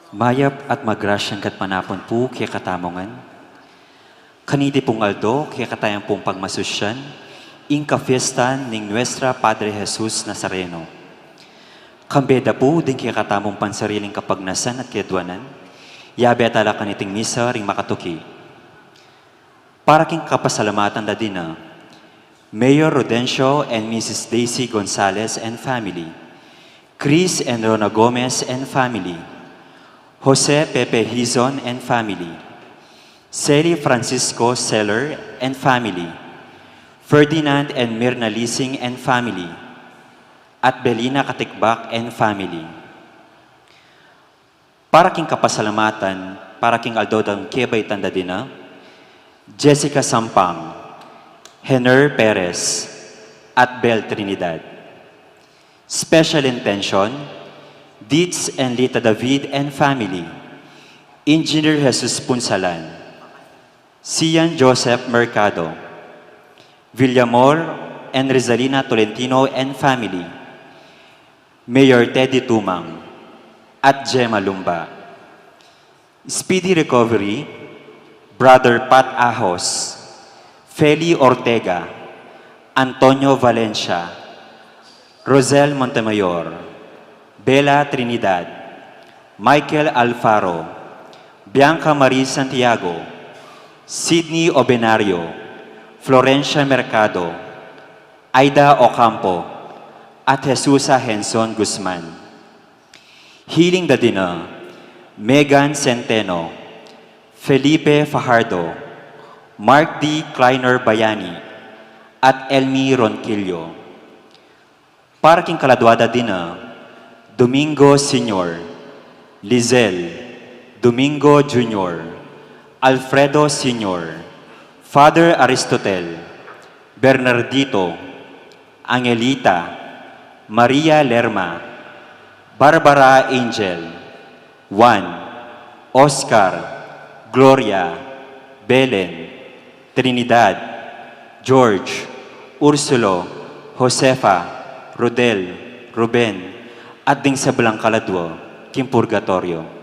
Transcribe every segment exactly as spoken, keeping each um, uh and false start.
Mayap at magrasyang gatpanapun pu kekatamu ngan. Kaniti pung aldo, kekatamu pung pagmasusyan ing kapiestan ning Nuestra Padre Jesus Nazareno. Kambe da pu ding kekatamung pansariling kapagnasan at keduanan, yabe tala kaniting misa ring makatuki. Para king kapasalamatan da dina, Mayor Rodencio and Missus Daisy Gonzalez and family, Chris and Rona Gomez and family, Jose Pepe Hizon and family, Sally Francisco Seller and family, Ferdinand and Mirna Lising and family, at Belina Katikbak and family. Para king kapasalamatan, para king aldo dang kebaitan da dina, Jessica Sampang, Hener Perez, at Bel Trinidad. Special intention, Dietz and Lita David and family, Engineer Jesus Punsalan, Sian Joseph Mercado, Villamor and Rizalina Tolentino and family, Mayor Teddy Tumang, at Gemma Lumba. Speedy recovery, Brother Pat Ahos, Feli Ortega, Antonio Valencia, Rosel Montemayor, Bella Trinidad, Michael Alfaro, Bianca Marie Santiago, Sydney Obenario, Florencia Mercado, Aida Ocampo, at Jesusa Henson Guzman. Healing da dina, Megan Centeno, Felipe Fajardo, Mark D. Kleiner Bayani, at Elmi Ronquillo. Para king kaladua da dina, Domingo Senior, Lizel, Domingo Junior, Alfredo Senior, Father Aristotel, Bernardito, Angelita, Maria Lerma, Barbara Angel, Juan, Oscar, Gloria, Belen, Trinidad, George, Ursulo, Josefa, Rodel, Ruben, at ding sablang kaladua king purgatoryo.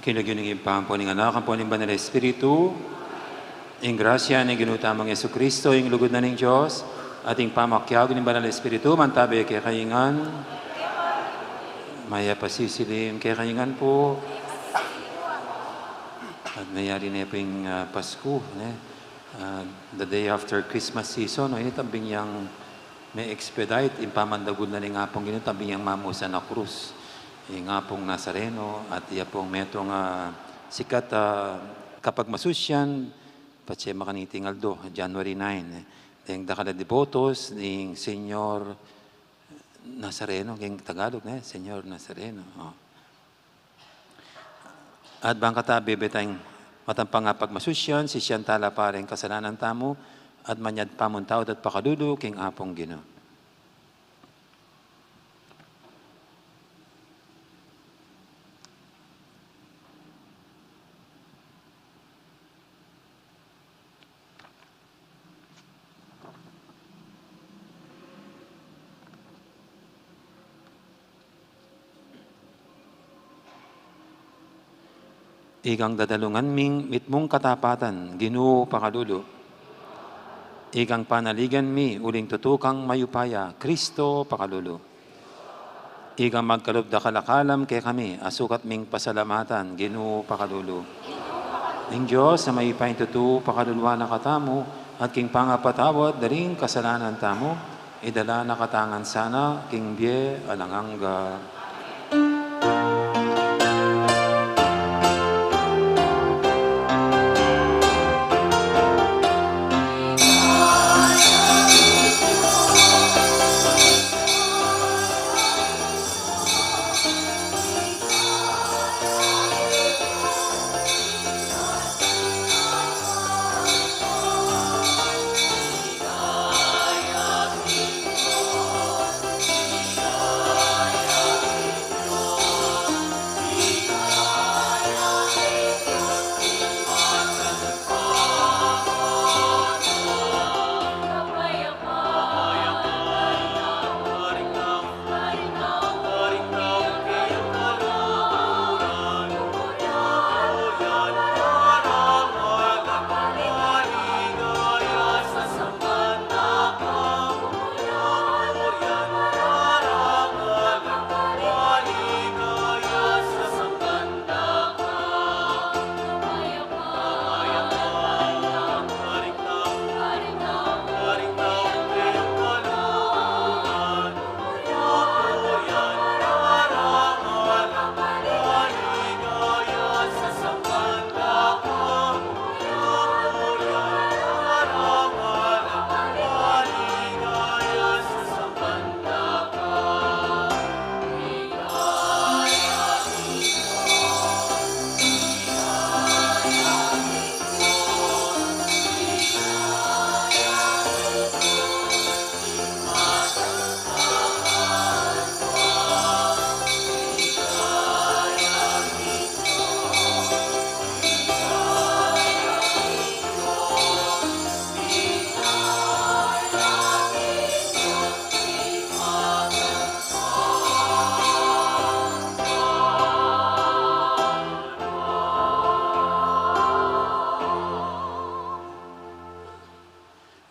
King lagyu ning Ibpa, ampo ning Anak, ampo ning Banal Espiritu. Ing grasya ning Ginu tamung Jesucristo, ing lugud na ning Dios, at ing pamakiabe ning Banal Espiritu, mantabe kekayu ngan. Mayap a sisilim kekayu ngan pu. At mayari ne pu ing, ah, Pasku, ne? Ah, the day after Christmas season, no? Ini tambing yang me-expedite ing pamandagul na ning Apung Ginu, tambing yang mamusan a krus, ing Apung Nazareno, at iya pung metung a sikat a kapagmasusyan, patse makaniting aldo, January nine, eh. Deng dakal a debotos ning Señor Nazareno, king Tagalog, ne? Señor Nazareno, oh. At bang kata bebe tang matampang a pagmasusyan, sisian tala pa ring kasalanan tamu, at manyad pa mung taud at pakalulu king Apung Ginu. Ikang dadalungan ming mitmung katapatan, Ginu pakalulu. Ikang panaligan mi, uling tutu kang mayupaya, Kristo pakalulu. Ikang magkalub dakal a kalam kekami, a sukat ming pasalamatan, Ginu pakalulu. Ing Dios a mayupayang tutu pakaluluan na katamu, at king pangapatawad da ring kasalanan tamu, idala na katamu ngan sana king bie alang angga.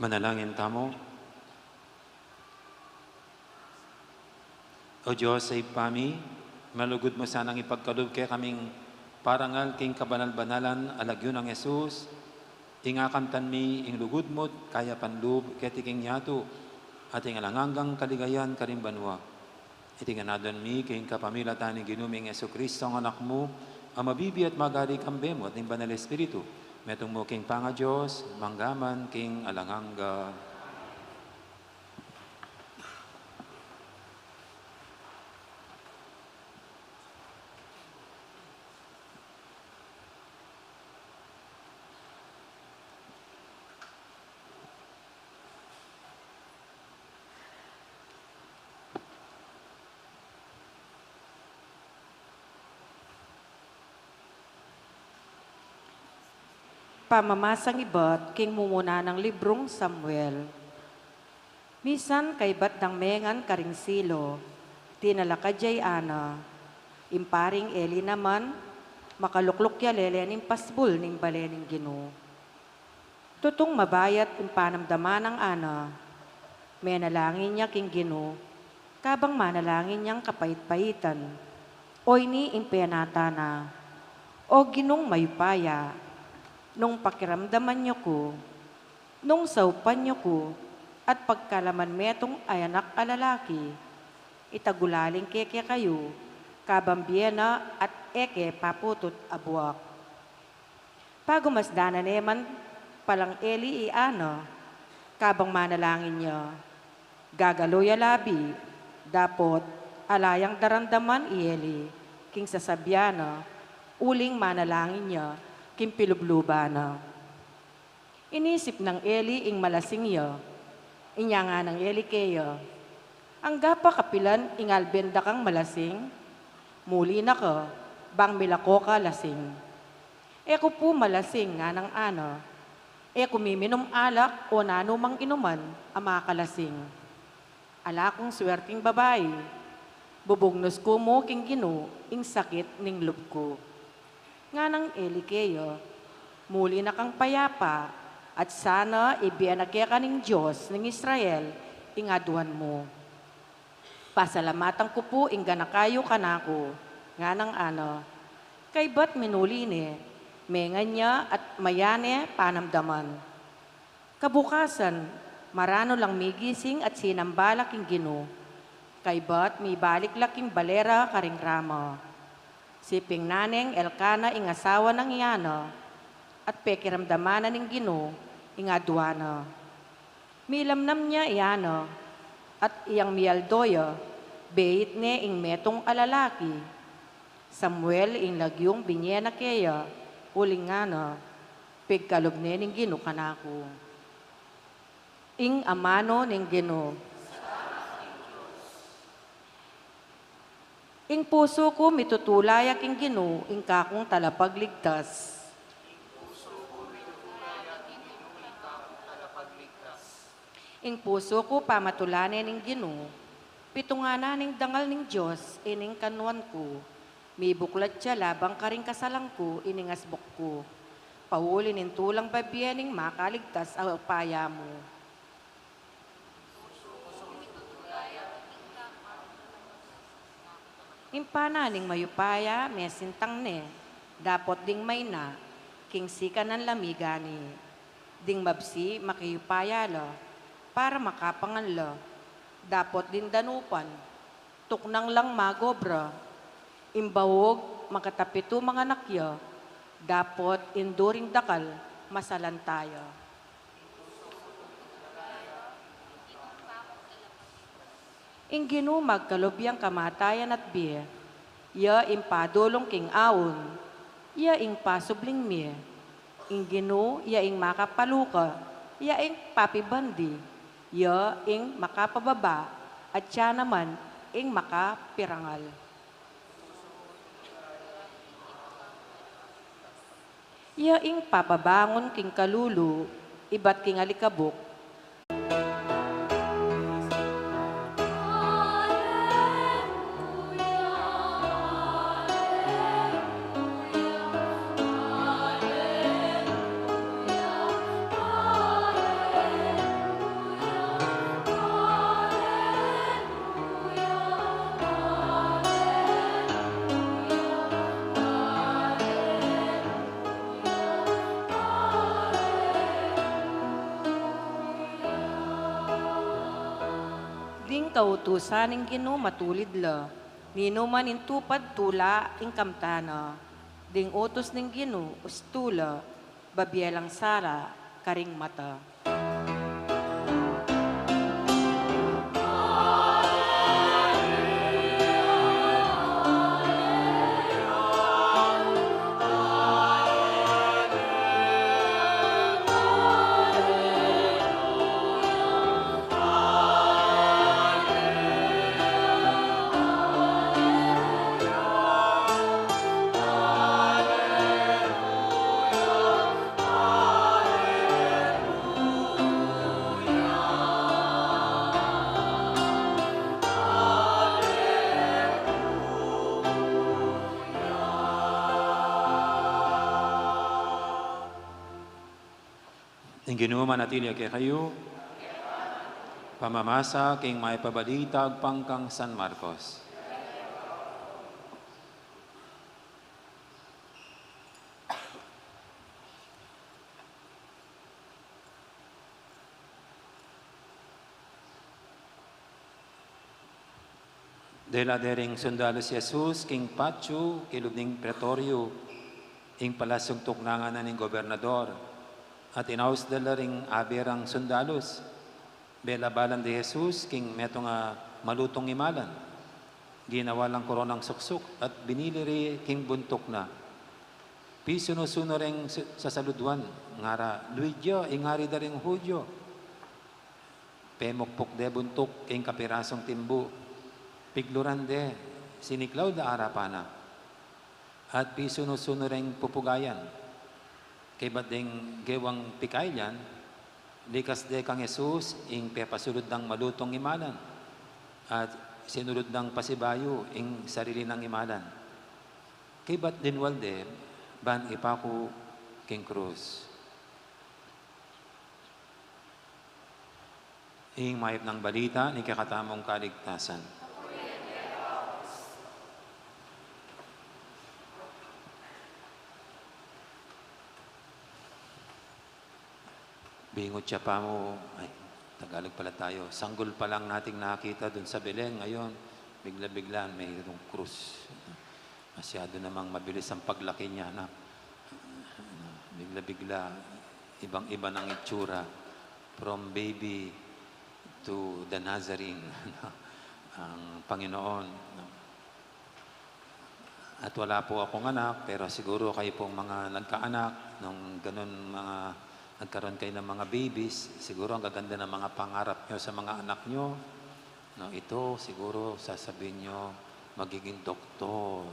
Manalangin tamu. O Dios a Ibpa mi, malugud mu sanang ipagkalub kekaming parangal king kabanal-banalan a lagyu nang Jesus, ing akantan mi ing lugud mu't kayapan lub keti king yatu, at ing alang anggang kaligayan karing banua. Iti ngan aduan mi king kapamilatan ning Ginu ming Jesucristo, a Anak mu, a mabibie at magari kambe mu at ning Banal Espiritu, metung mu king pangaDios, mangga man king alang angga. Pamamasang ibat king mumuna nang librung Samuel. Misan kaybat dang mengan karing Silo, tinalakad ya i Ana, ing paring Eli naman, Makalukluk ya lele ning pasbul ning bale ning Ginu. Tutung mabayat ing panamdaman nang Ana. Menalangin ya king Ginu, kabang manalangin yang kapait-paitan. Oyni ing penata na, O Ginung mayupaya, nung pakiramdaman yu ku, nung saupan yu ku, at pagkalaman metung a anak a lalaki, itagulaling ke kekayu, kabang bie na at e ke paputut a buak. Pagumasdan na ne man palang Eli i Ana, kabang manalangin ya, gagalu ya labi, dapot ala yang daramdaman i Eli king sasabian na, uling manalangin ya king pilubluban na. Inisip nang Eli ing malasing ya. Inya nganang Eli keya, Angga pa kapilan ing alben da kang malasing? Muli na ka, bang milako ka lasing. E ku pu malasing, nganang Ana. E ku miminum alak o nanu mang inuman a makalasing. Ala kung swerting babai. Bubugnus ku mu king Ginu ing sakit ning lub ku. Nganang Eli keya, Muli na kang payapa, at sana ibie na keka ning Dios ning Israel ing aduan mu. Pasalamatan ku pu ing ganaka yu kanaku, nganang Ana, kaybat minuli ne, mengan ya at maya ne panamdaman. Kabukasan, maranu lang migising at sinamba la king Ginu, kaybat mibalik la king bale ra karing Rama. Siping na neng Elcana ing asawa nang i Ana, at pekiramdaman na ning Ginu ing aduan na. Milamnam ya i Ana, at iyang mialdo ya, beit ne ing metung a lalaki. Samuel ing lagyung binie na keya, uling ngana, Pigkalub ne ning Ginu kanaku. Ing amanu ning Ginu. Ing pusu ku mitutula ya king Ginu, ing kakung talapagligtas. Ing pusu ku pamatula ne ning Ginu, pitungan na ning dangal ning Dios ining kanuan ku. Mibuklat ya laban karing kasalan ku ining asbuk ku. Pauli ning tulang babie ning makaligtas a upaya mu. Ing pana ning mayupaya mesintang ne, dapot ding maina, king sikanan la migani. Ding mabsi makiyupaya la, para makapangan la, dapot ding danupan, tuknang lang magobra. Ing baug makatapitu manganak ya, dapot ing during dakal masalanta ya. Ing Ginu magkalub yang kamatayan at bie, ya ing padulung king aun, ya ing pasubling mie. Ing Ginu ya ing makapaluka, ya ing papibandi, ya ing makapababa, at ya naman ing makapirangal. Ya ing papabangun king kalulu, ibat king alikabuk. Ding kautusan ning Ginu matulid la, ninuman ing tupad tula ing kamtan na. Ding utus ning Ginu ustu la, babie lang sala karing mata. Ing Ginu manatili ya kekayu. Pamamasa king Mayap a Balita agpang kang San Marcos. Dela de ring sundalus i Jesus king patio kilub ning pretorio, ing palasyung tuknangan na ning gobernador, at inaus da la ring abe rang sundalus. Bela balan de Jesus king metung a malutung imalan. Ginawa lang koronang suksuk at binili ri king buntuk na. Pisunu-sunu reng su-, sasaluduan, ngara, "Luid ya, ing Ari da ring Judio." Pemukpuk de buntuk king kapirasung timbu. Pigluran de, siniklaud la arapan na. At pisunu-sunu reng pupugayan. Kaybat deng gewang pikail yan, likas de kang Jesus ing pepasulud dang malutung imalan, at sinulud dang pasibayu ing sarili nang imalan. Kaybat linwal de ban ipaku king krus. Ing mayap nang balita ning kekatamung kaligtasan. Bingut ya pa mu, ay, Tagalog pala tayo. Sanggol pa lang nating nakita dun sa Belen, ngayon, bigla-bigla, mayroong krus. Masyado namang mabilis ang paglaki niya, na, na bigla-bigla, ibang-iba ng itsura. From baby to the Nazarene, ang Panginoon. At wala po akong anak, pero siguro kayo pong mga nagkaanak, nung ganun mga nagkaroon kayo ng mga babies, siguro ang gaganda ng mga pangarap nyo sa mga anak nyo. No, ito, siguro sasabihin nyo, magiging doktor.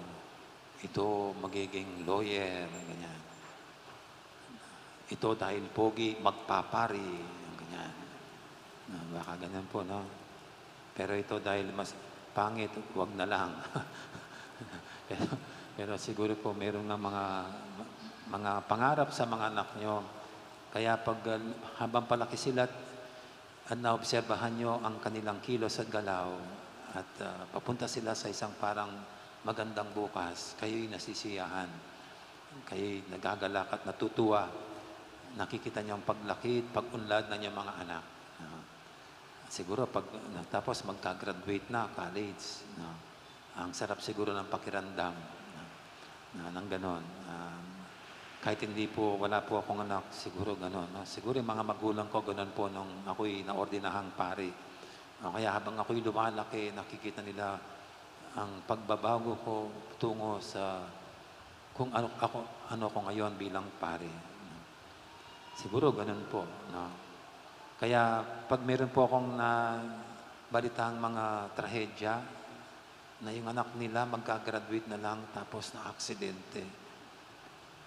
Ito, magiging lawyer, ganyan. Ito, dahil pogi, magpapari, ganyan. No, baka ganyan po, no? Pero ito, dahil mas pangit, wag na lang. Pero, pero siguro po, meron nga mga, mga pangarap sa mga anak nyo. Kaya pag, uh, habang palaki sila at, at naobserbahan nyo ang kanilang kilos at galaw, at, uh, papunta sila sa isang parang magandang bukas, kayo'y nasisiyahan. Kayo'y nagagalak at natutuwa. Nakikita nyo ang paglaki at pag-unlad ng inyong mga anak. Ah, siguro pag, tapos magka-graduate na, college, no? Ang sarap siguro ng pakiramdam, no? Na, nang ganon. Ah, kahit hindi po, wala po akong anak, siguro ganon, no? Siguro yung mga magulang ko, ganon po nung ako'y naordinahang pari. O kaya habang ako'y lumalaki, nakikita nila ang pagbabago ko tungo sa kung ano ako, ano ko ngayon bilang pari. Siguro ganun po, no? Kaya pag meron po akong nabalitang mga trahedya na yung anak nila magka-graduate na lang tapos na aksidente,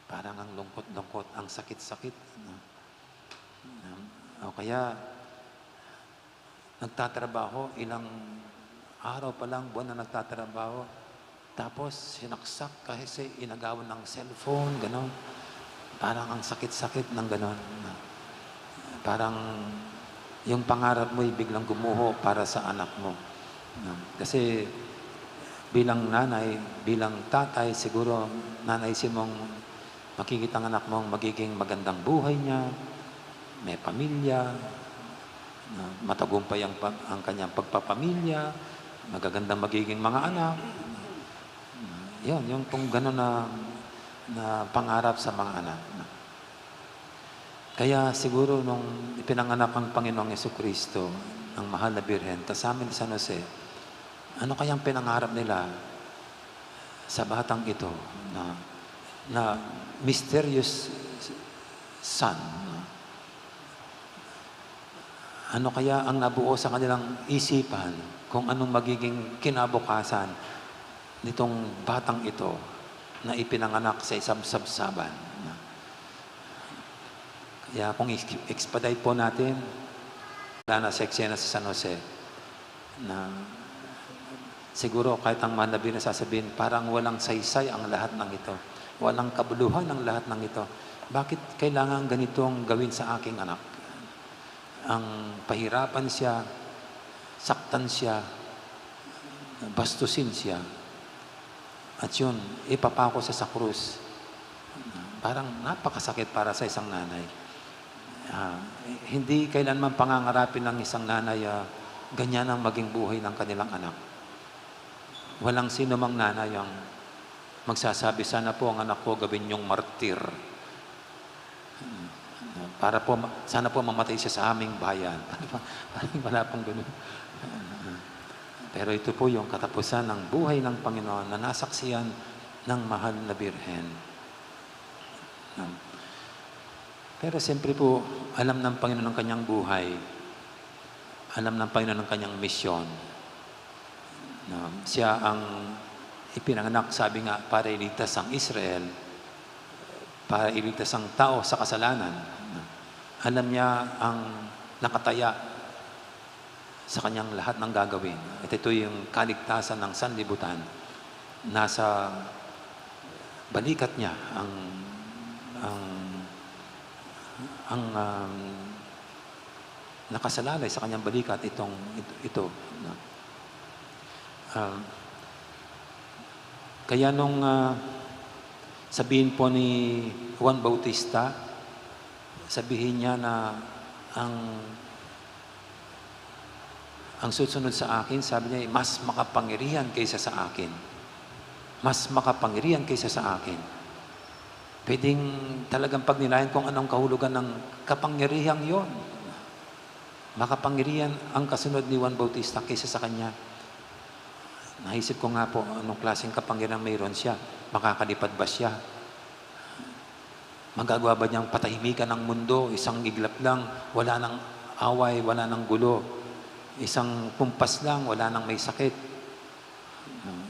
parang ang lungkot-lungkot, ang sakit-sakit, no? O kaya, nagtatrabaho, ilang araw pa lang, buwan na nagtatrabaho, tapos sinaksak kasi inagawan ng cellphone, gano'n. Parang ang sakit-sakit ng gano'n. Parang yung pangarap mo'y biglang gumuho para sa anak mo. Kasi bilang nanay, bilang tatay, siguro nanaisin mong makikita ang anak mong magiging magandang buhay niya, may pamilya, na matagumpay ang pa-, ang kanyang pagpapamilya, magagandang magiging mga anak. Yun, yung kung gano'n na, na pangarap sa mga anak. Kaya siguro nung ipinanganak ang Panginoong Jesucristo, ang Mahal na Birhen, kasama ni San Jose, ano kayang pinangarap nila sa batang ito na, na mysterious son, no? Ano kaya ang nabuo sa kanilang isipan kung anong magiging kinabukasan nitong batang ito na ipinanganak sa isang sabsaban, no? Kaya kung ex-, expedite po natin, wala na sa eksena si San Jose, na siguro kahit ang Mahal na Birhen sasabihin, parang walang saysay ang lahat ng ito. Walang kabuluhan ang lahat ng ito. Bakit kailangan ganito ang gawin sa aking anak? Ang pahirapan siya, saktan siya, bastusin siya, at yun, ipapako sa, sa krus. Parang napakasakit para sa isang nanay. Ah, hindi kailanman pangangarapin ng isang nanay, ah, ganyan ang maging buhay ng kanilang anak. Walang sino mang nanay ang magsasabi, "Sana po ang anak ko gawin niyong martir." Para po ma-, sana po mamatay siya sa aming bayan. Parang wala pong ganun. Pero ito po yung katapusan ng buhay ng Panginoon na nasaksihan ng mahal na Birhen. Pero siyempre po, alam ng Panginoon ang kanyang buhay. Alam ng Panginoon ang kanyang misyon. Na siya ang ipinanganak, sabi nga, para iligtas ang Israel, para iligtas ang tao sa kasalanan. Alam niya ang nakataya sa kanyang lahat ng gagawin. At ito yung kaligtasan ng sanlibutan. Nasa balikat niya ang, ang, ang, um, nakasalalay sa kanyang balikat itong, ito, ito, no? Um, kaya nung, ah, sabihin po ni Juan Bautista, sabihin niya na ang, ang susunod sa akin, sabi niya, mas makapangyarihan kaysa sa akin. Mas makapangyarihan kaysa sa akin. Pwedeng talagang pagnilayan kung anong kahulugan ng kapangyarihang yon. Makapangyarihan ang kasunod ni Juan Bautista kaysa sa kanya. Naisip ko nga po, anong klaseng kapangyarihan mayroon siya? Makakalipad ba siya? Magagawa ba niyang patahimikan ang mundo? Isang iglap lang, wala nang away, wala nang gulo. Isang kumpas lang, wala nang may sakit.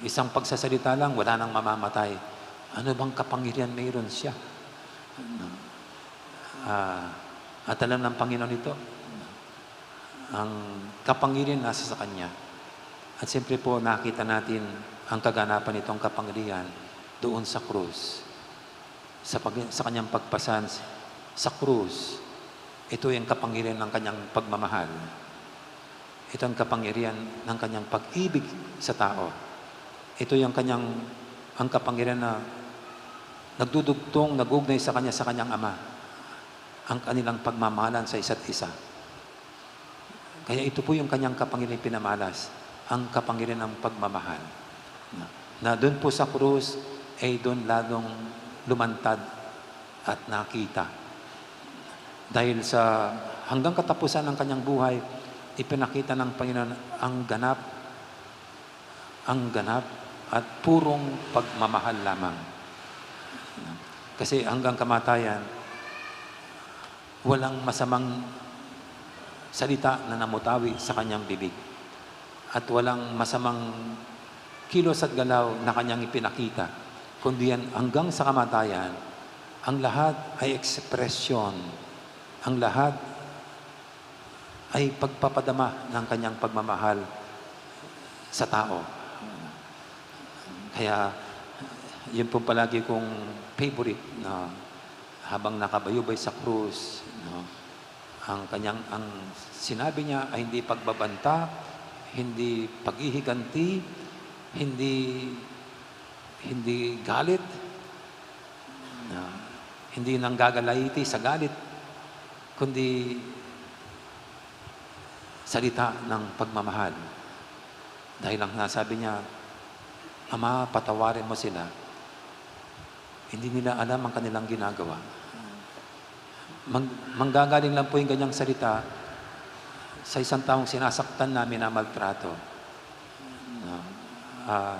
Isang pagsasalita lang, wala nang mamamatay. Ano bang kapangyarihan mayroon siya? Ah, at alam ng Panginoon ito. Ang kapangyarihan nasa sa Kanya. At siyempre po, nakita natin ang kaganapan nitong kapangyarihan doon sa krus. Sa pag-, sa Kanyang pagpasan sa krus, ito yung kapangyarihan ng Kanyang pagmamahal. Ito ang kapangyarihan ng Kanyang pag-ibig sa tao. Ito yung Kanyang, ang kapangyarihan na nagdudugtong, nag-uugnay sa Kanya, sa Kanyang Ama. Ang kanilang pagmamahalan sa isa't isa. Kaya ito po yung Kanyang kapangyarihan pinamalas, ang kapangyarihan ng pagmamahal. Na, na doon po sa krus, ay doon lalong lumantad at nakita. Dahil sa hanggang katapusan ng Kanyang buhay, ipinakita ng Panginoon ang ganap, ang ganap at purong pagmamahal lamang. Kasi hanggang kamatayan, walang masamang salita na namutawi sa Kanyang bibig. At walang masamang kilos at galaw na Kanyang ipinakita, kundi yan hanggang sa kamatayan, ang lahat ay ekspresyon, ang lahat ay pagpapadama ng Kanyang pagmamahal sa tao. Kaya, yun pong palagi kong favorite na habang nakabayubay sa krus, no? Ang Kanyang, ang sinabi niya ay hindi pagbabanta, hindi paghihiganti, hindi, hindi galit, no? Hindi nanggagalaiti sa galit, kundi salita ng pagmamahal. Dahil ang nasabi niya, "Ama, patawarin mo sila. Hindi nila alam ang kanilang ginagawa." Mang-, manggagaling lang po yung ganyang salita sa isang taong sinasaktan na, minamaltrato. No? Ah,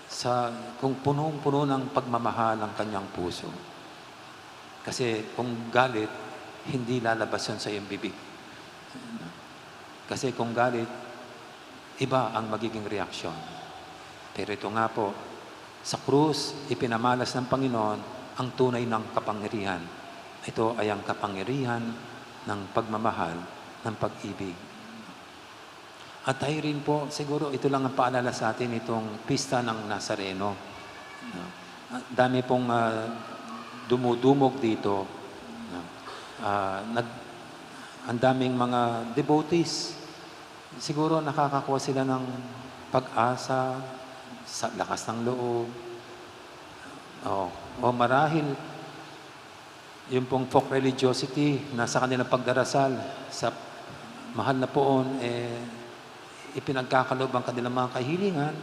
sa, kung punong-puno ng pagmamahal ang kanyang puso. Kasi kung galit, hindi lalabas yun sa iyong bibig. Kasi kung galit, iba ang magiging reaksyon. Pero ito nga po, sa krus, ipinamalas ng Panginoon ang tunay niyang kapangyarihan. Ito ay ang kapangyarihan ng pagmamahal, ng pag-ibig. At tayo rin po, siguro ito lang ang paalala sa atin, itong pista ng Nazareno. No? Ah, dami pong, ah, dumudumog dito. Ah, nag-, ang daming mga devotees. Siguro nakakakuha sila ng pag-asa, sa lakas ng loob. O, o marahil, yung pong folk religiosity na sa kanilang pagdarasal sa mahal na poon, eh, ipinagkakaloob ang kanilang mga kahilingan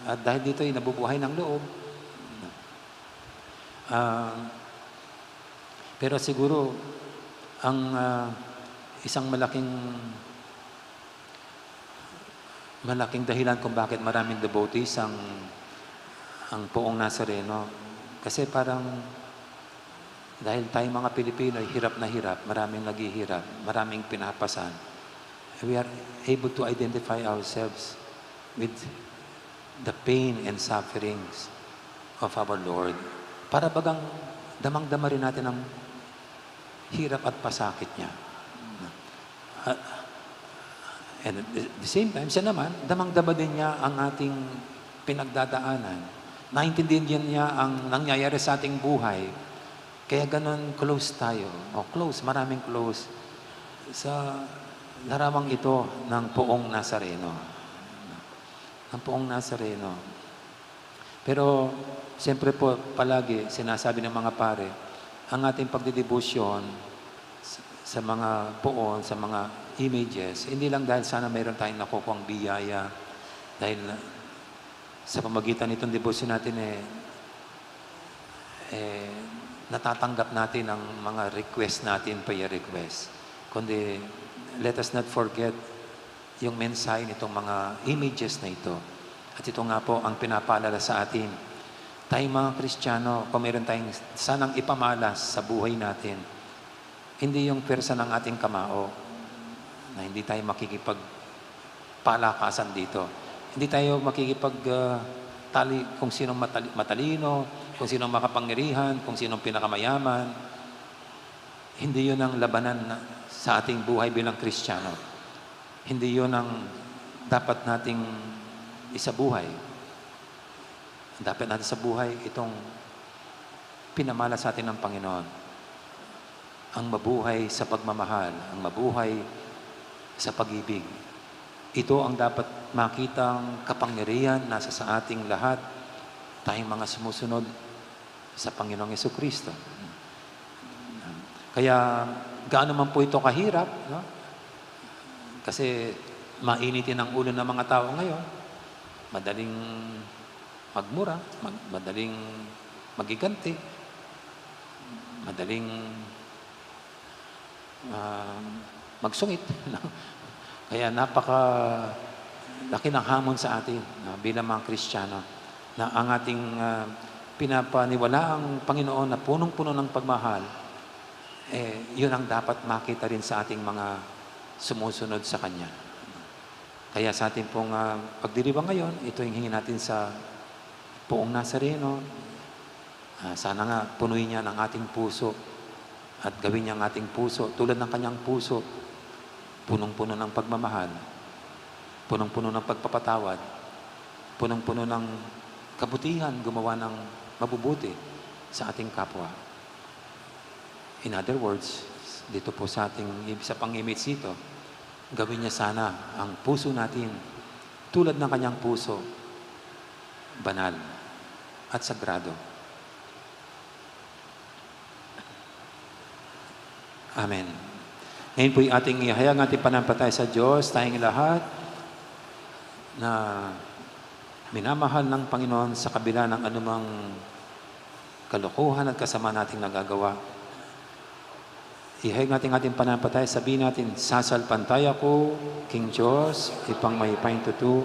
at dahil dito ay nabubuhay ng loob. Ah, pero siguro, ang, ah, isang malaking, malaking dahilan kung bakit maraming devotees ang, ang poong Nazareno. Kasi parang dahil tayong mga Pilipino ay hirap na hirap, maraming naghihirap, maraming pinapasan. We are able to identify ourselves with the pain and sufferings of our Lord. Para bagang damang-dama rin natin ang hirap at pasakit niya. Ah, and at the, the same time, siya naman, damang-dama din niya ang ating pinagdadaanan. Naintindihan niya ang nangyayari sa ating buhay. Kaya ganun close tayo. O close, maraming close. Sa larawang ito ng poong Nazareno. Ng poong Nazareno. Pero, siyempre po, palagi sinasabi ng mga pare, ang ating pagdedebosyon sa, sa mga poon, sa mga images, hindi lang dahil sana mayroon tayong nakukuhang biyaya, dahil sa pamagitan nitong debosyon natin, eh, eh, natatanggap natin ang mga request natin, prayer request. Kundi, let us not forget yung mensahe nitong mga images na ito. At ito nga po ang pinapaalala sa atin. Tayong mga Kristiyano, kung meron tayong sanang ipamalas sa buhay natin, hindi yung pwersa ng ating kamao na hindi tayo makikipagpalakasan dito. Hindi tayo makikipag, ah, tali kung sinong matali-, matalino, kung sinong makapangyarihan, kung sinong pinakamayaman. Hindi yun ang labanan na, sa ating buhay bilang Kristiyano. Hindi yun ang dapat nating isabuhay. Ang dapat natin sa buhay, itong pinamala sa atin ng Panginoon. Ang mabuhay sa pagmamahal, ang mabuhay sa pag-ibig. Ito ang dapat makitang kapangyarihan nasa sa ating lahat, tayong mga sumusunod sa Panginoong Jesucristo. Kaya, gaano man po ito kahirap, no? Kasi mainitin ang ulo ng mga tao ngayon, madaling magmura, mag-, madaling maghiganti, madaling, ah, magsungit, no? Kaya napaka laki ng hamon sa atin, no, bilang mga Kristiyano, na ang ating, ah, pinapaniwalaang Panginoon na punong-puno ng pagmahal, eh, yun ang dapat makita rin sa ating mga sumusunod sa Kanya. Kaya sa ating pong, ah, pagdiriwang ngayon, ito yung hingi natin sa poong Nazareno. Ah, sana nga punuin niya ang ating puso at gawin niya ang ating puso tulad ng kanyang puso, punong-puno ng pagmamahal, punong-puno ng pagpapatawad, punong-puno ng kabutihan, gumawa ng mabubuti sa ating kapwa. In other words, dito po sa ating, sa pang-image dito, gawin niya sana ang puso natin tulad ng kanyang puso, banal at sagrado. Amen. Ngayon po'y ating ihayag ang ating pananampalataya sa Diyos, tayong lahat na minamahal ng Panginoon sa kabila ng anumang kalokohan at kasama nating nagagawa. Ihayag natin ating pananampalataya, sabihin natin, "Sasalpantaya ku king Dios, Ibpang mayupayang tutu."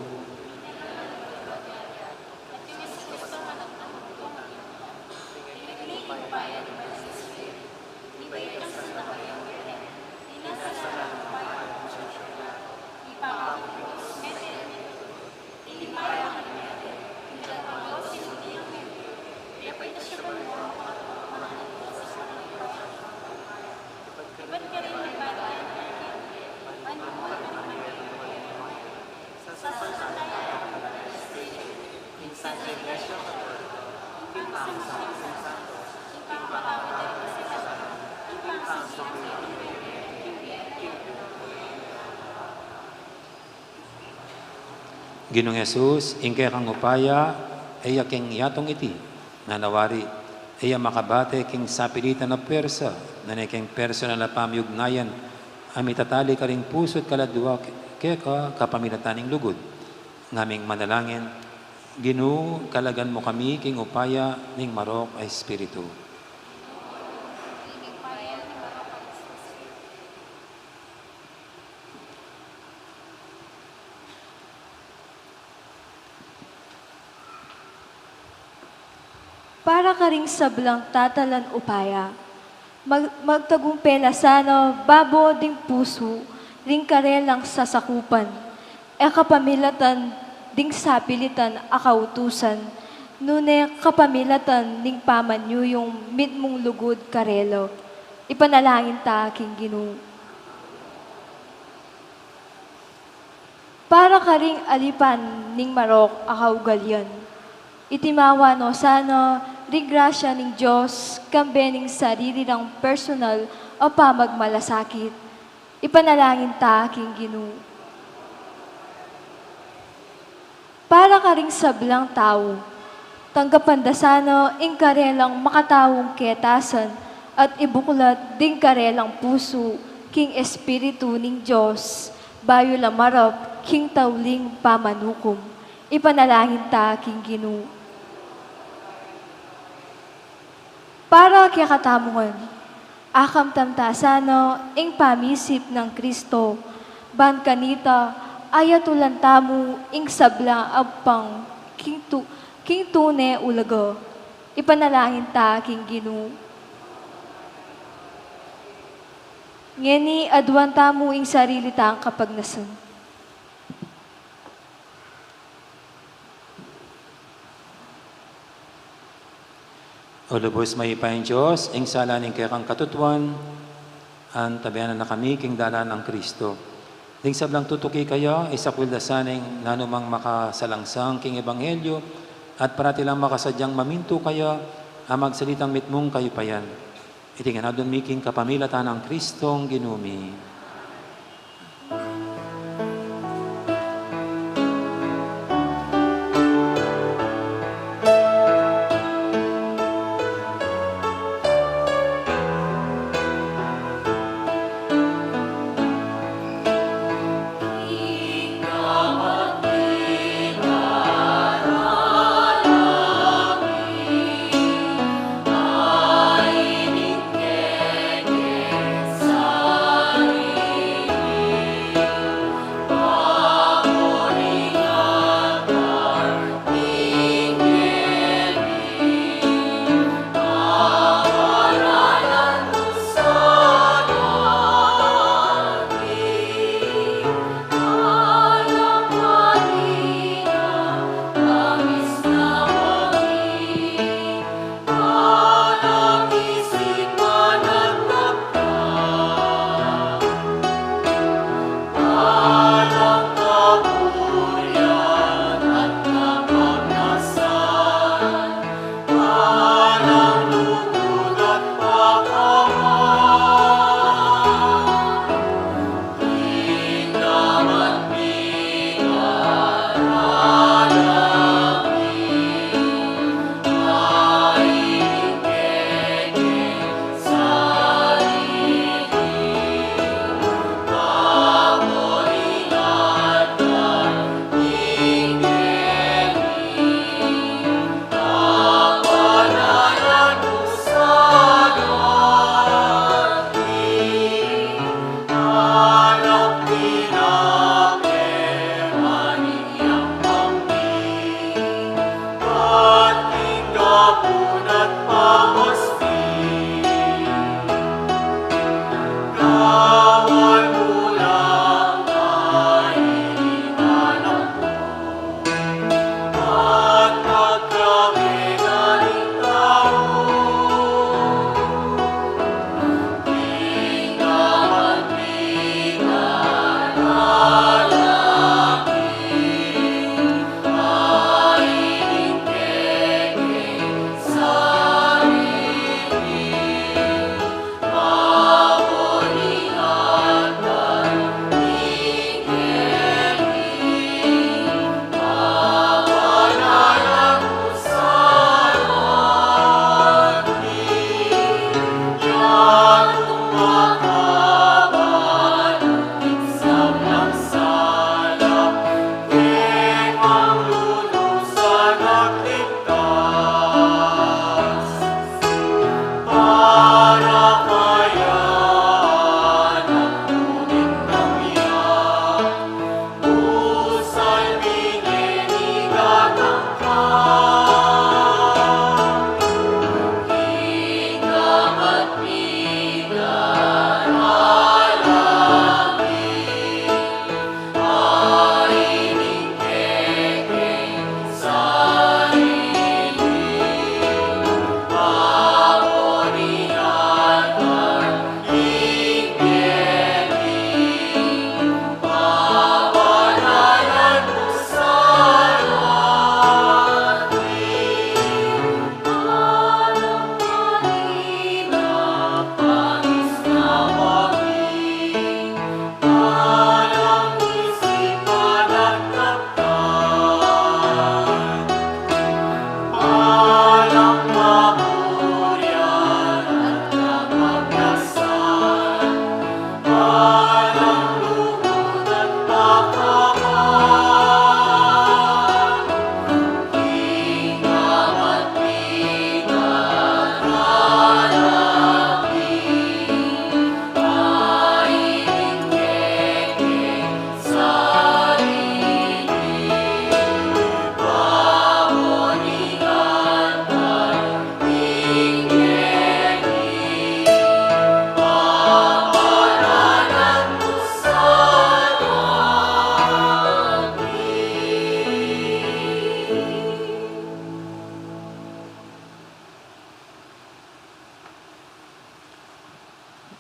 Ginung Jesus, ing kekang upaya, e ya king yatung iti, nanawari, e ya makabate king sapilitan a puersa, nune king personal a pamiugnayan, a mitatali karing pusu't kaladua keka kapamilatan ning lugud. Ngaming manalangin, Ginu, kalagan mu kami king upaya ning marok a Espiritu. Para karing sablang tatalan upaya, mag-, magtagumpe la sana babo ding pusu ring karelang sasakupan, e kapamilatan ding sapilitan a kautusan, nune kapamilatan ning pamanyuyung mitmung lugud karela. Ipanalangin ta king Ginu. Para karing alipan ning marok a kaugalian, itimawa no sana ring grasya ning Dios, kambe ning sarili rang personal a pamagmalasakit. Ipanalangin ta king Ginu. Para karing sablang tau, tanggapan da sana ing karelang makataung ketasan at ibuklat ding karelang pusu king Espiritu ning Dios, bayu la marap king tauling pamanukum. Ipanalangin ta king Ginu. Para kekatamu ngan, akamtan ta sana ing pamisip nang Kristo, ban kanita ayatulan tamu ing sabla a pang king tu-, king tune ulaga. Ipanalangin ta king Ginu. Ngeni aduan tamu ing sarili tang kapagnasan. O lubus mayupayang Dios, ing sala ning kekang katutuan, antabayanan na kami king dalan nang Kristo. Ding sablang tutuki kaya, isakwil da sana ing nanumang makasalangsang king ebanghelyo, at parati lang makasadyang mamintu kaya, a magsalitang mitmung kayupayan. Iti ngan adwan mi king kapamilatan nang Kristong Ginu mi.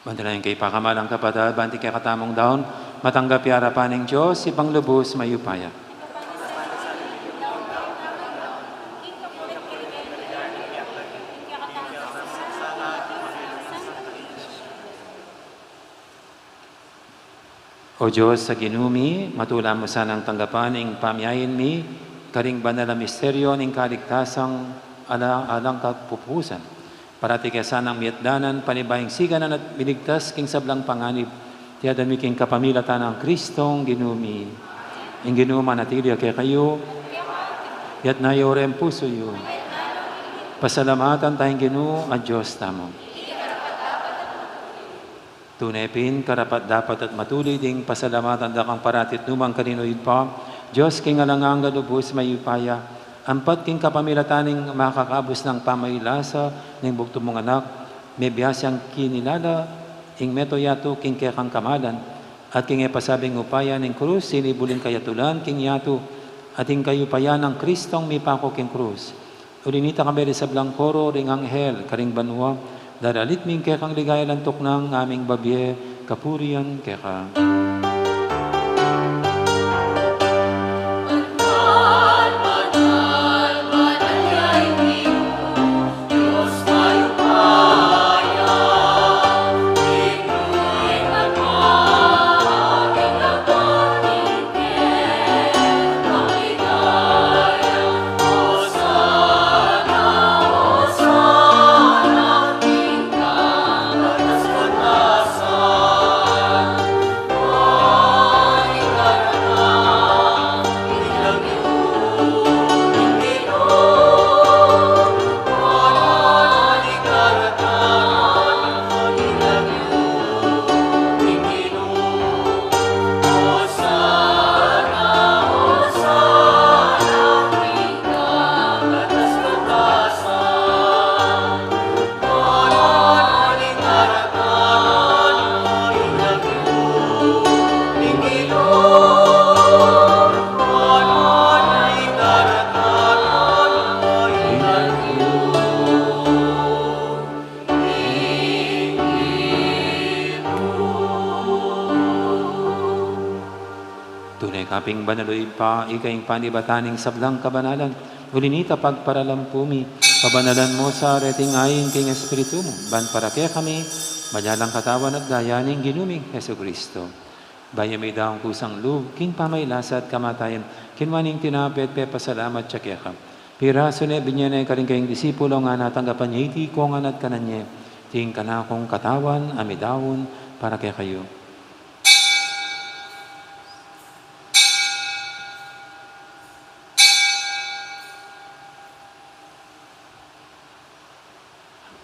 Bantalan yu ing kayupang kapatad, ban ing kekatamung daun matanggap ya arapan ning Dios, Ibpang lubus mayupaya. O Dios a Ginu mi, matula mu sanang tanggapan ing pamyain mi karing banal a misteryo ning kaligtasang ala-, alang kapupusan. Parati ke sanang miatdanan, panibayung siganan at miligtas king sablang panganib. Iti adwan mi king kapamilatan nang Kristong Ginu mi. Ing Ginu manatili ya kekayu. Itas yu reng pusu yu. Pasalamatan taya ing Ginu a Dios tamu. Tune pin, karapat-dapat at matulid ing pasalamatan da kang parati at nu man karin, O Ibpa, Dios king alang angga, lubus mayupaya, ampat king kapamilatan ning makakabus nang pamailasa ning bugtung mung Anak, mebiasa yang kinilala ing mabilug a yatu king kekang kamalan, at king e pasabing upaya ning krus, sinibul ing kayatulan king yatu, at ing kayupayan nang Kristong mipaku king krus. Uli nita, kambe ring sablang koro ring anghel karing banua, daralit mi ing kekang ligaya alang tuknang, ngaming babie kapurian keka. Tune ka pin banal, O Ibpa, ika ing panibatan ning sablang kabanalan. Uli nita, pagparalampu mi, pabanalan mu sa reting ain king Espiritu mu, ban para kekami maging katawan at daya ning Ginu ming Jesucristo. Bayu mi daun kusang lub king pamailasa at kamatayan, kinua ne ing tinape at pepasalamat ya keka. Pirasu ne, binie ne karing kayang disipulo, ngana, tanggapan ye iti kongan at kanan ye. Iti ing kanakung katawan a midaun para kekayu.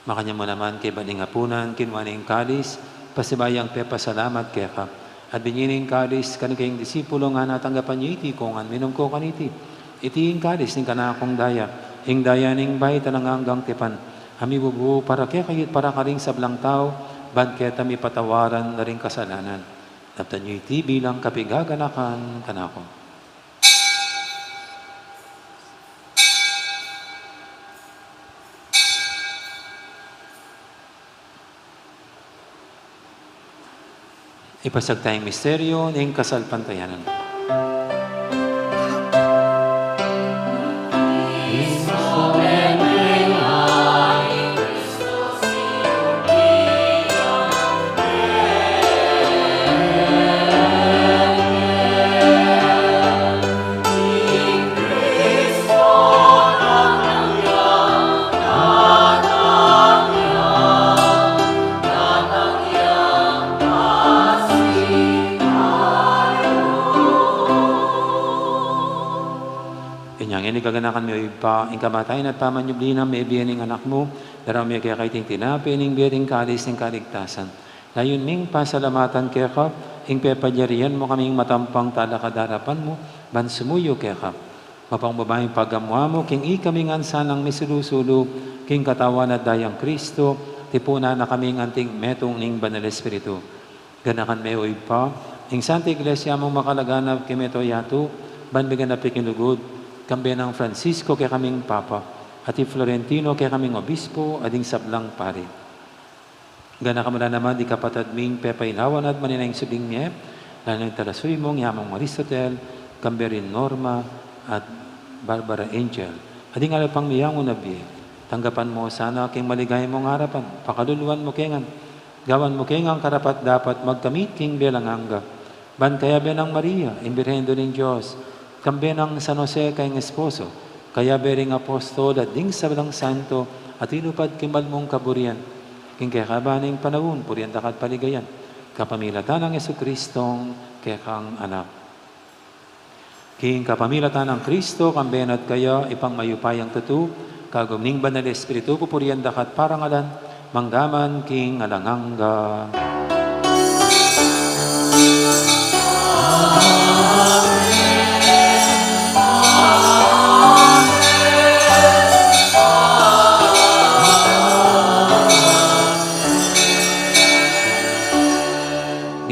Makanyan mu naman, kaybat ning apunan, kinua ne ing kalis, pasibayu yang pepasalamat keka, at binie ne ing kalis karing kayang disipulo, ngana, tanggapan ye iti kongan, minum ko kaniti. Iti ing kalis ning kanakung daya, ing daya ning bayu at alang anggang tipan, a mibubu para kekayu at para karing sablang tau, ban keta mipatawaran la ring kasalanan. Daptan yu iti bilang kapigaganakan kanaku. Ipasiag taya ing misteryo ning kasalpantayanan. Inya ngeni, kaganakan mi, O Ibpa, ing kamatayan at pamanyubli nang mebie ning Anak mu, daraun mi keka iting tinape ning bie at ing kalis ning kaligtasan. Layun ming pasalamatan keka ing pepalyarian mu kaming matampang talakad king arapan mu, ban sumuyu keka. Mapakumbaba ing pagamu-amu king ikami ngan sanang misulu-sulu king katawan at dayang Kristo, tipunan na kaming anting metung ning Banal Espiritu. Ganakan me, O Ibpa, ing Santa Iglesia mung makalaganap king mabilug a yatu, ban miganap ya king lugud, kambe nang Francisco kekaming Papa, at i Florentino kekaming Obispo, at ding sablang pari. Gana ka mu la naman di kapatad ming pepainawan at maninayang subling mie, lalu na ing talasuyu mung i Amang Marisotel, kambe ring Norma at Barbara Angel. At ding alapang miyangu na bie, tanggapan mu sana king maligaya mung arapan, pakaluluan mu ke ngan, gawan mu ke ngan karapat-dapat magkamit king bie alang angga. Ban kayabe nang Maria, ing Birhen Indu ning Dios, kambe nang San Jose kayang esposo, kayabe ring apostol at ding sablang santo a tinupad king mal mung kaburian, king kekaban ning panaun, purian da ka at paligayan, kapamilatan nang Jesucristong kekang Anak. King kapamilatan nang Kristo, kambe na at kaya, Ibpang mayupayang tutu, kagum ning Banal Espiritu, pupurian da ka at parangalan, mangga man king alang angga.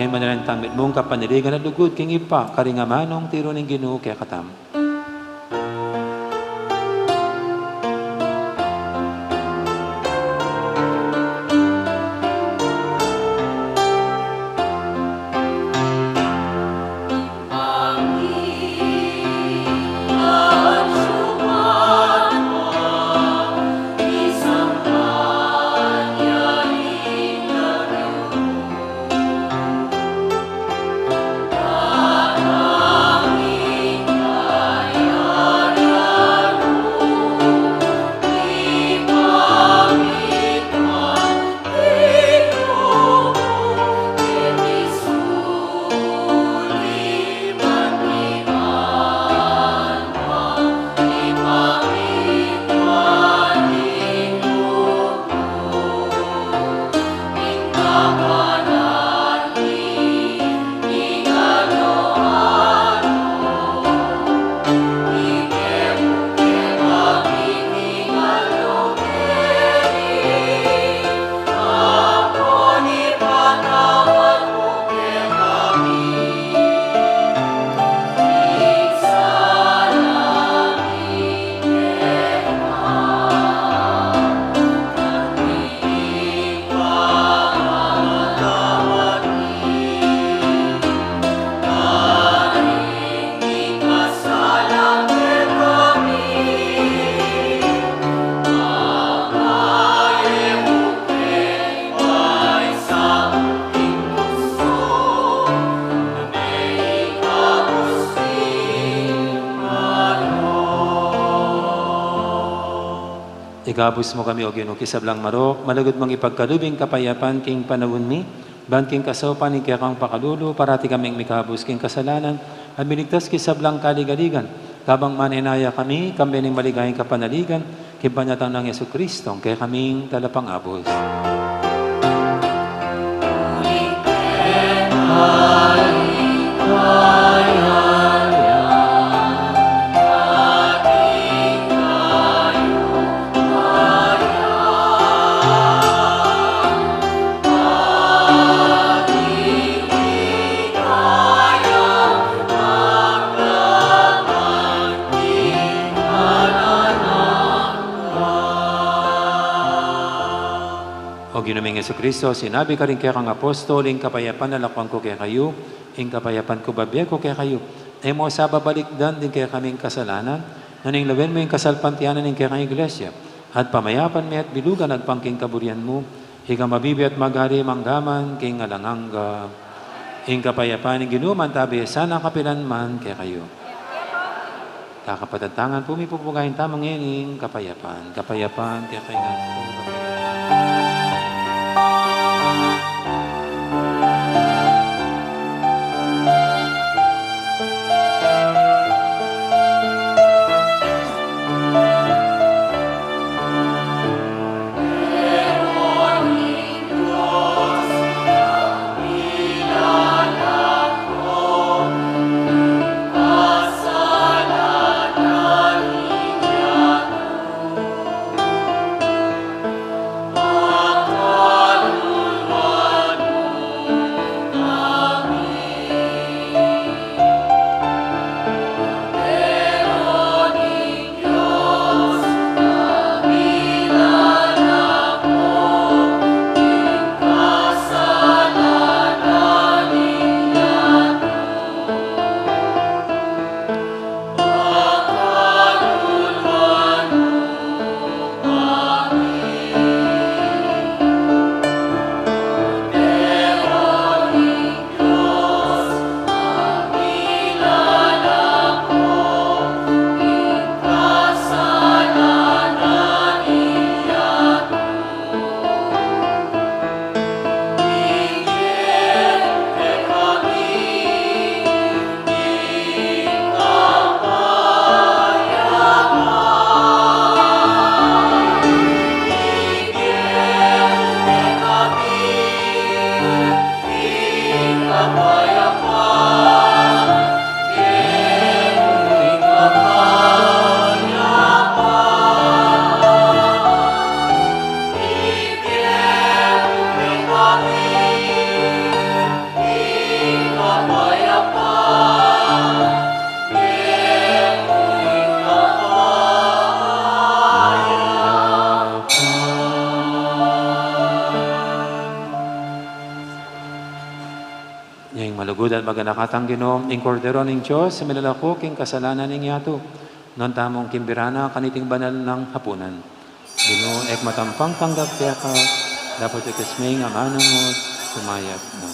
Ngeni manalangin tang mitmung kapanaligan at lugud king Ibpa, karing amanung tiru ning Ginu kekatamu. Ikabus mu kami, O Ginu, king sablang marok, malugud mung ipagkalub ing kapayapan king panaun mi, ban king kasaupan ning kekang pakalulu, parati kaming mikabus king kasalanan, at miligtas king sablang kaligaligan, kabang manenaya kami, kambe ning maligayang kapanaligan, king banatang nang Jesucristong kekaming Talapangabus. O Ginu ming Jesucristo, sinabi karing kekang apostol, ing kapayapan lakuan ku kekayu, ing kapayapan ku babie ku kekayu. E mu sa babalikdan ding kekaming kasalanan, nune lawen mu ing kasalpantayanan ning kekang Iglesia, at pamayapan me at bilugan agpang king kaburian mu, ika a mabibie at maghari mangga man king alang angga. Ing kapayapan ning Ginu manatili sana kapilan man kekayu. Kakapatad, tangan pu mi, pupugayan tamu ngeni ing kapayapan. Kapayapan kekayu ngan. Dapot maganaka tang Ginu, ing Kordero ning Dios, a milalako king kasalanan ning yatu. Nuan tamung kimbira na kaniting banal nang hapunan. Ginu, e ku matampang tanggap keka, dapot ikes me ing amanu mu, sumayap na.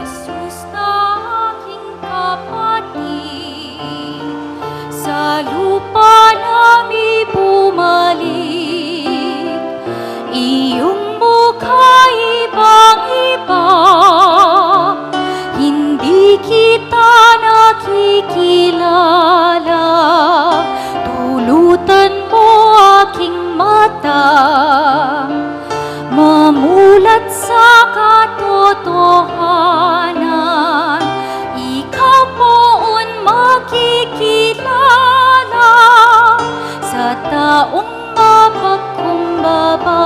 Jesus na aking kapatid, sa lupa na mi bumalik, iyong mukha ibang-iba, hindi kita nakikilala. Dulutan mo aking mata, mamulat sa katotohanan. Ikaw po ang makikilala sa taong mapagkumbaba.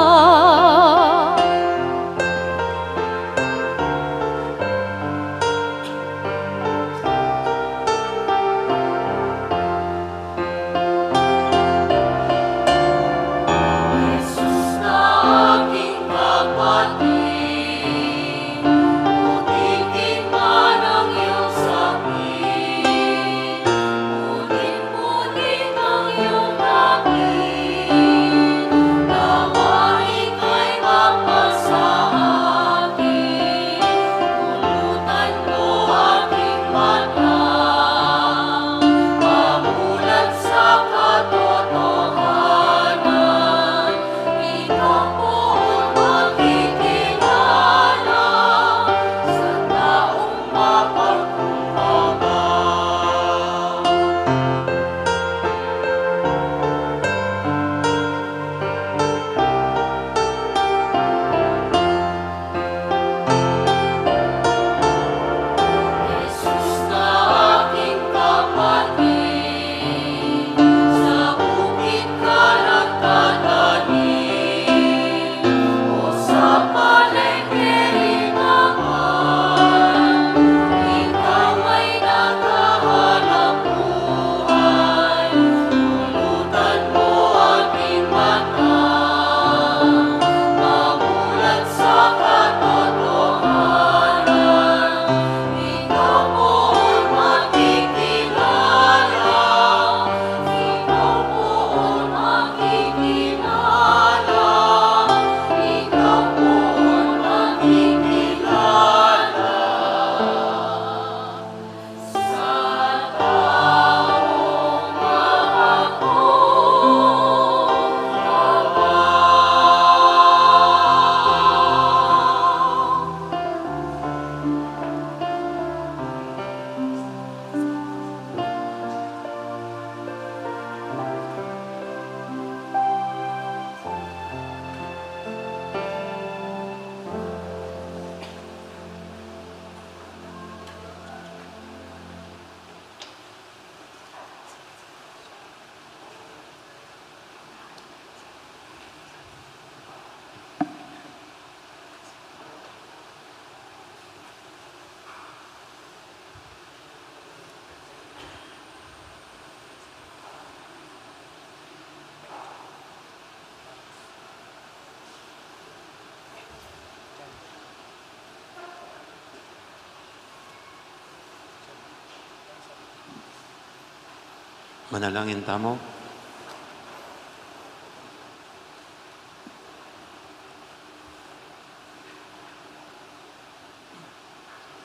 Manalangin tamu.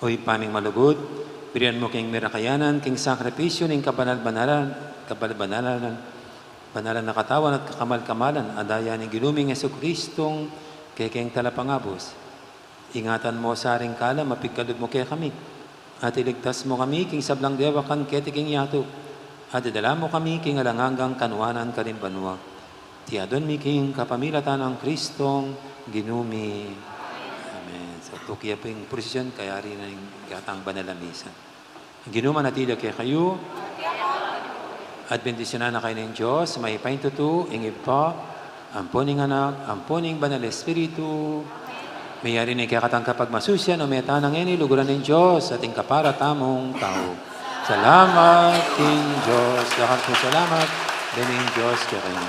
O Ibpa ming malugud, burian mu keng mirakayanan, keng sakripisyu ning kabanal-banalan, kabanal-banalan, banalan a katawan at kakamal-kamalan, a daya ning Ginu ming Jesukristong kekeng talapangabus. Ingatan mu sa ring kalam a pigkalub mu kekami, at iligtas mu kami king sablang dewakan keti king yatu, at idala mu kami king alang anggang kanuanan karing banua. Iti adwan mi king kapamilatan nang Kristong Ginu mi. Amen. So, tuki ya pu ing prosesyon, kayari na ing gatang banal a misa. Ing Ginu manatili ya kekayu. At bendisyunan na kayu ning Dios, mayupaya king tutu, ing Ibpa, ampo ning Anak, ampo ning Banal Espiritu. Mayari na ing kekatang kapagmasusian, o meta na ngeni king lugud ning Dios, at ing kapara tamung tau. Salamat king Dios. Dakal pung salamat, bending Dios kekayu.